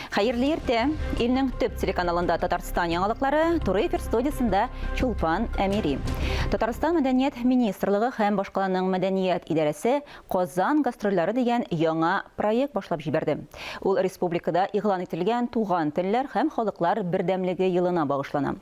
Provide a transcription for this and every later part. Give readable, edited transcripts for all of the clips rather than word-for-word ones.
Хәерле иртә! Илнең төп телеканалында Татарстан яңалыклары, туры эфир студиясендә Чулпан Әмири. Татарстан Мәдәният министрлыгы һәм башкаланың мәдәният идарәсе Казан гастрольләре дигән яңа проект башлап җибәрде. Ул республикада игълан ителгән Туган телләр һәм халыклар бердәмлеге елына багышлана.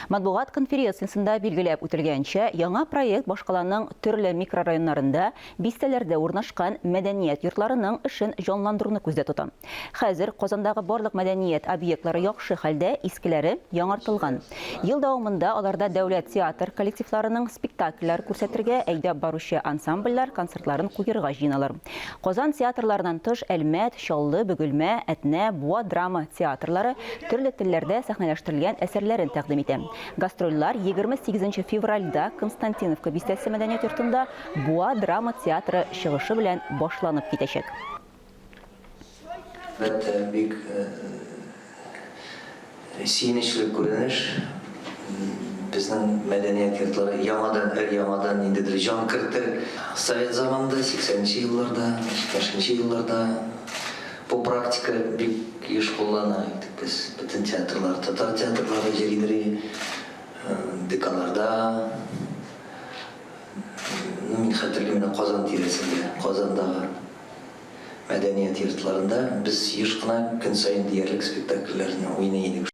Матбугат конференциясендә билгеләп үтелгәнчә, яңа проект башкаланың төрле микрорайоннарында бистәләрдә урнашкан мәдәният йортларының эшен җанландыруны күздә тота. Хәзер Казандагы барлык мәдәният объектлары яхшы хәлдә, искеләре яңартылган. Ел дәвамында аларда дәүләт театр коллективларының спектакльләр күрсәтергә, әйдәп баручы ансамбльләр концертларын куерга җыеналар. Казан театрларыннан тыш Әлмәт, Чаллы, Бөгелмә, Әтнә, Буа драма театрлары төрле телләрдә сәхнәләштерелгән әсәрләрен тәкъдим итә. Гастрольләр 28 февральдә Константиновка бистәсе мәдәният йортында Буа драма театры чыгышы белән башланып китәчәк. Әлбәттә, бик сөенечле күренеш. Безнең мәдәният йортлары яңадан, өр-яңадан ниндидер җан кертер. Совет заманында, 80 нче елларда, 70 нче елларда бу практика бик еш куллана идек без. Бөтен театрлар, татар театрлары җөридер, ДКларда. Ну, мин хәтерлим, менә Казан тирәсендә, Казандагы мәдәният йортларында без еш кына көн саен диярлек спектакльләрне уйный идек.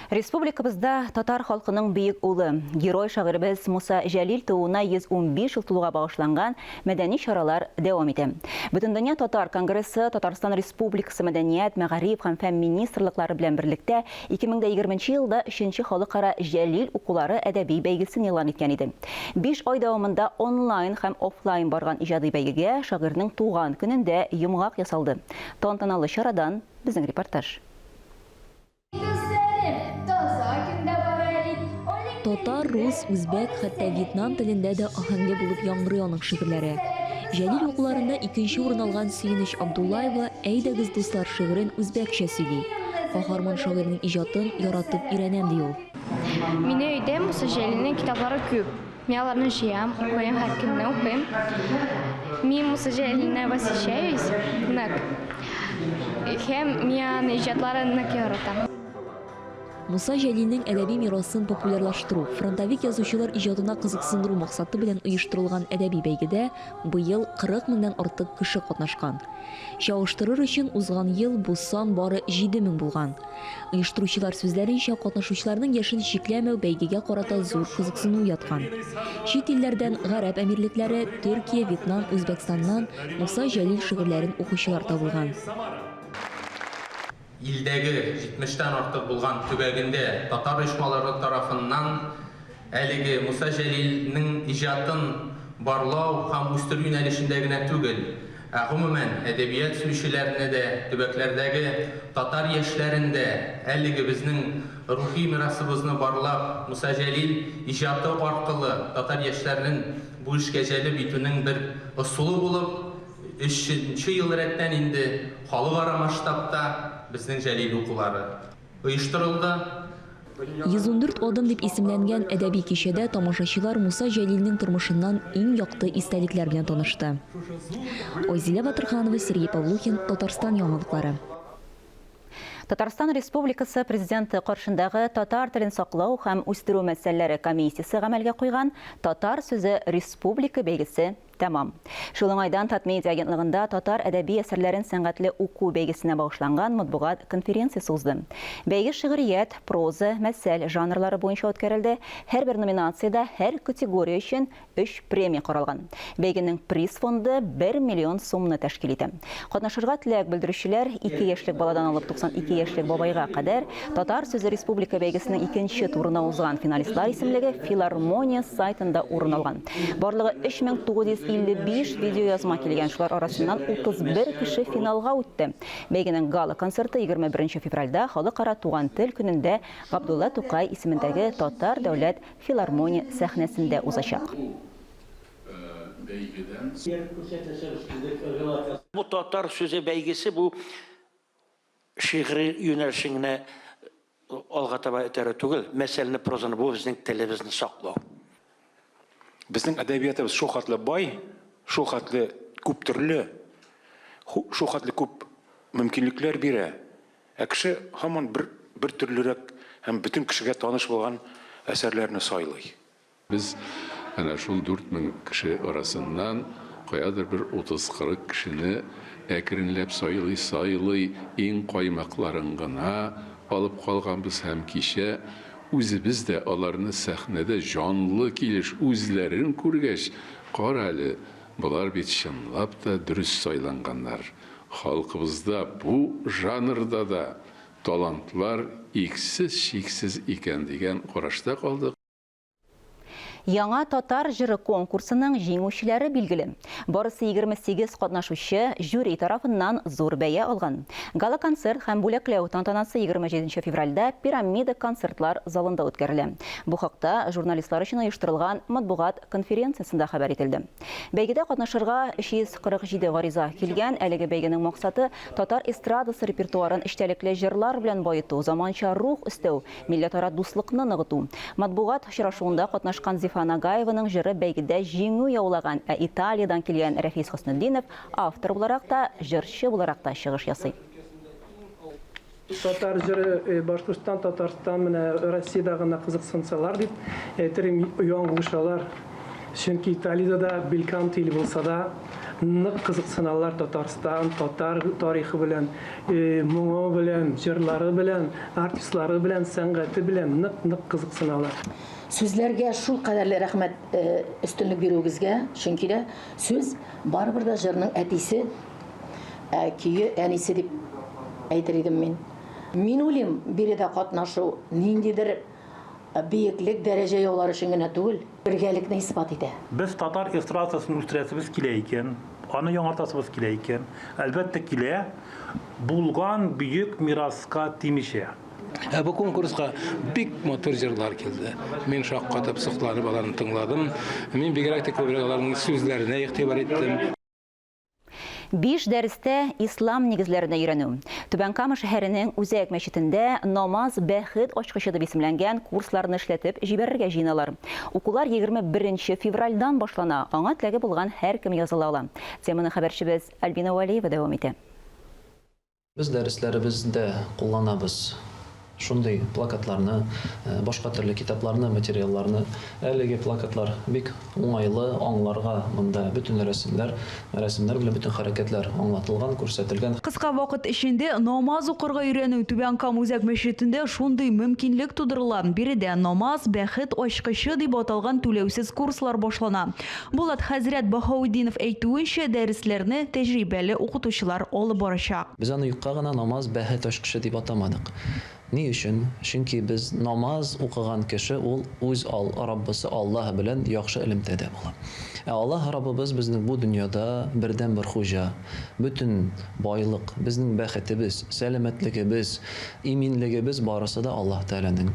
Республикабызда татар халкының бөек улы, герой шагыйребез Муса Җәлил тууына 115 ел тулуга багышланган мәдәни чаралар дәвам итә. Бөтендөнья татар конгрессы Татарстан Республикасы Мәдәният, мәгариф һәм фән министрлыклары белән берлектә 2020 елда өченче халыкара Җәлил укулары әдәби бәйгесен игълан иткән иде. Биш ай дәвамында онлайн һәм офлайн барган иҗади бәйгегә шагыйрьнең туган көнендә йомгак ясалды. Тантаналы чарадан безнең репортаж. Татар, рус, үзбәк, хәтта вьетнам телендә дә аһәңле булып яңгырый аның шигырьләре. Җәлил укуларында икенче урын алган Сөенеч Абдуллаева Әйдәгез, дуслар шигырен үзбәкчә сөйли. Каһарман шагыйрьнең иҗатын яратып өйрәнәм, ди ул. Мине өйдә Муса Җәлилнең китаплары күп. Мин аларны җыям, укыйм, һәр көнне укыйм. Мин Муса Җәлилне восхищаюсь нык. Һәм мин аның иҗатларын нык яратам. Муса Җәлилнең әдәби мирасын популярлаштыру, фронтовик язучылар иҗатына кызыксындыру максаты белән оештырылган әдәби бәйгедә быел 40 меңнән артык кеше катнашкан. Чагыштырыр өчен, узган ел бу сан бары 7000 булган. Оештыручылар сүзләренчә, катнашучыларның яшен чикләмәү бәйгегә карата зур кызыксыну уяткан. Чит илләрдән, Гарәп Әмирлекләре, Төркия, Вьетнам, Үзбәкстаннан Муса Җәлил шигырьләрен укучылар табылган. Илдәге җитмештән артык булган төбәгендә татар оешмалары тарафыннан әлеге Муса Җәлилнең иҗатын барлау һәм үстерү юнәлешендә генә түгел, ә гомумән, әдәбият сөючеләрне дә, төбәкләрдәге татар яшьләрен дә әлеге безнең рухи мирасыбызны барлап, Муса Җәлил иҗаты аркылы татар яшьләрен бу эшкә җәлеп итүнең бер ысулы булып, Өченче ел рәттән инде халыкара масштабта безнең Җәлил укулары оештырылды. 114 адым дип исемләнгән әдәби кичәдә тамашачылар Муса Җәлилнең тормышыннан иң якты истәлекләр белән танышты. Айзилә Батырханова, Сергей Павлухин, Татарстан яңалыклары. Татарстан Республикасы Президенты каршындагы татар телен саклау һәм үстерү мәсьәләләре комиссиясе гамәлгә куйган Татар сүзе республика бәйгесе тәмам. Шул уңайдан Татмедиа агентлыгында татар әдәби әсәрләрен сәнгатьле уку бәйгесенә багышланган матбугат конференциясе узды. Бәйге шигърият, проза, мәсәл жанрлары буенча үткәрелде. Һәрбер номинациядә һәр категория өчен өч премия каралган. Бәйгенең приз фонды бер миллион сумны тәшкил итә. Катнашырга теләк белдерүчеләр, ике яшьлек баладан алып 92 яшьлек бабайга кадәр, Татар сүзе республика бәйгесенең икенче турына узган финалистлар исемлеге Филармония сайтында урын алган. Барлыгы 3955 видеоязма килгән, шулар арасыннан 31 кеше финалга үтте. Бәйгенең гала-концерты 21 февральдә Халыкара туган тел көнендә Габдулла Тукай исемендәге Татар дәүләт филармония сәхнәсендә узачак. Бу татар сүзе бәйгесе бу шигъри юнәлешен генә алга таба этәрү түгел, мәсәлне, прозаны, бу безнең телебезне саклау. Безнең әдәбиятыбыз шул хәтле бай, шул хәтле күп төрле, шул хәтле күп мөмкинлекләр бирә. Ә кеше һаман бер бер төрлерәк һәм бөтен кешегә таныш булган әсәрләрне сайлый. Без әнә шул 4000 кеше арасыннан каядыр бер 30-40 кешене әкренләп сайлый-сайлый иң каймакларын гына алып калганбыз һәм кичә үзебез дә аларны сәхнәдә җанлы килеш үзләрен күргәч, Карале, болар бит чынлап та дөрес сайланганнар, халкыбызда бу жанрда да талантлар иксез-чиксез икән дигән карашта калдык. Яңа татар җыры конкурсының җиңүчеләре билгеле. Барысы 28 катнашучы жюри тарафыннан зур бәя алган. Гала-концерт һәм бүләкләү тантанасы 27 февральдә Пирамида концертлар залында үткәрелә. Бу хакта журналистлар өчен оештырылган матбугат конференциясендә хәбәр ителде. Бәйгедә катнашырга 347 гариза килгән. Әлеге бәйгенең максаты, татар эстрадасы репертуарын эчтәлекле җырлар белән баету, заманча рух өстәү, Милләтара дуслыкны ныгыту. Матбугат очрашуында катнашкан Зифа Нагаеваның җыры бәйгедә җиңү яулаган, ә Италиядән килгән Рәфис Хөснетдинов автор буларак та, җырчы буларак та чыгыш ясый. Татар җыры Башкортстан, Татарстан, менә Россиядә гына кызыксынсалар дип әйтер идем, яңгылышалар. Чөнки Италиядә дә бельканто иле булса да, нык кызыксыналар Татарстан, татар тарихы белән, моңы белән, җырлары белән, артистлары белән, сәнгате белән нык-нык кызыксыналар. Сүзләргә шул кадәрле рәхмәт өстенлек бирүегезгә, чөнки дә сүз барыбер дә җырның әтисе, ә көе әнисе дип әйтер идем мин. Мин уйлыйм, биредә катнашу ниндидер Биеклек, дәрәҗә яулар өчен генә түгел, бергәлекне исбат итә. Без татар эстрадасын үстерәсебез килә икән, аны яңартасыбыз килә икән, әлбәттә, килә, булган бөек мираска тимичә. Ә бу конкурска бик матур җырлар килде. Мин шаккатып, сокланып аларны тыңладым. Мин бигрәк тә күбрәк аларның сүзләренә игътибар иттем. Биш дәрестә ислам нигезләренә өйрәнү. Түбән Кама шәһәренең Үзәк мәчетендә Намаз, бәхет ачкычы дип исемләнгән курсларны эшләтеп җибәрергә җыеналар. Укулар 21 февральдан башлана, аңа теләге булган һәркем языла ала. Теманы хәбәрчебез Альбина Вәлиева дәвам итә. Без дәресләребездә кулланабыз шундый плакатларны, башка төрле китапларны, материалларны. Әлеге плакатлар бик уңайлы, аңларга монда бөтен рәсемнәр, рәсемнәр белән бөтен хәрәкәтләр аңлатылган, күрсәтелгән. Кыска вакыт эчендә намаз укырга өйрәнү Түбән Кама үзәк мәчетендә шундый мөмкинлек тудырыла. Биредә Намаз, бәхет ачкычы дип аталган түләүсез курслар башлана. Булат хәзрәт Баһаутдинов әйтүенчә, дәресләрне тәҗрибәле укытучылар алып барачак. Без аны юкка гына намаз бәхет ачкычы дип атамадык. Ни өчен? Чөнки без намаз укыган кеше ул үз ал Раббысы Аллаһ белән яхшы элемтәдә була. Ә Аллаһ Раббыбыз безнең бу дөньяда бердәнбер хуҗа. Бөтен байлык, безнең бәхетебез, сәламәтлегебез, иминлегебез барысы да Аллаһ Тәгаләнең.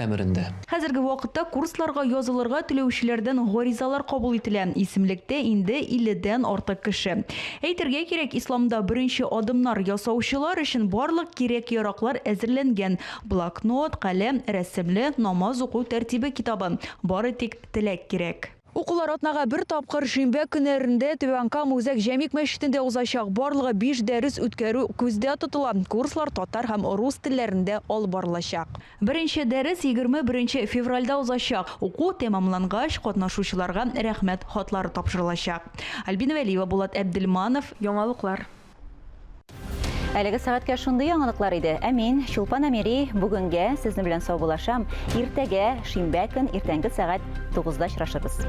Әмерендә. Хәзерге вакытта курсларга язылырга теләүчеләрдән гаризалар кабул ителә. Исемлектә инде 50 дән артык кеше. Әйтергә кирәк, исламда беренче адымнар ясаучылар өчен барлык кирәк-яраклар әзерләнгән, блокнот, каләм, рәсемле намаз уку тәртибе китабы. Бары тик теләк кирәк. Укулар атнага бер тапкыр шимбә көннәрендә Түбән Кама үзәк Җәмигъ мәчетендә узачак. Барлыгы биш дәрес үткәрү күздә тотыла. Курслар татар һәм рус телләрендә алып барылачак. Беренче дәрес 21 февральдә узачак. Уку тәмамлангач, катнашучыларга рәхмәт хатлары тапшырылачак. Альбина Вәлиева, Булат Әбделманов, Яңалыклар. Әлеге сәгатькә шундый яңалыклар иде. Ә мин, Чулпан Әмири, бүгенгә сезнең белән саубуллашам. Иртәгә, шимбә көн, иртәнге сәгать 9-да очрашырбыз.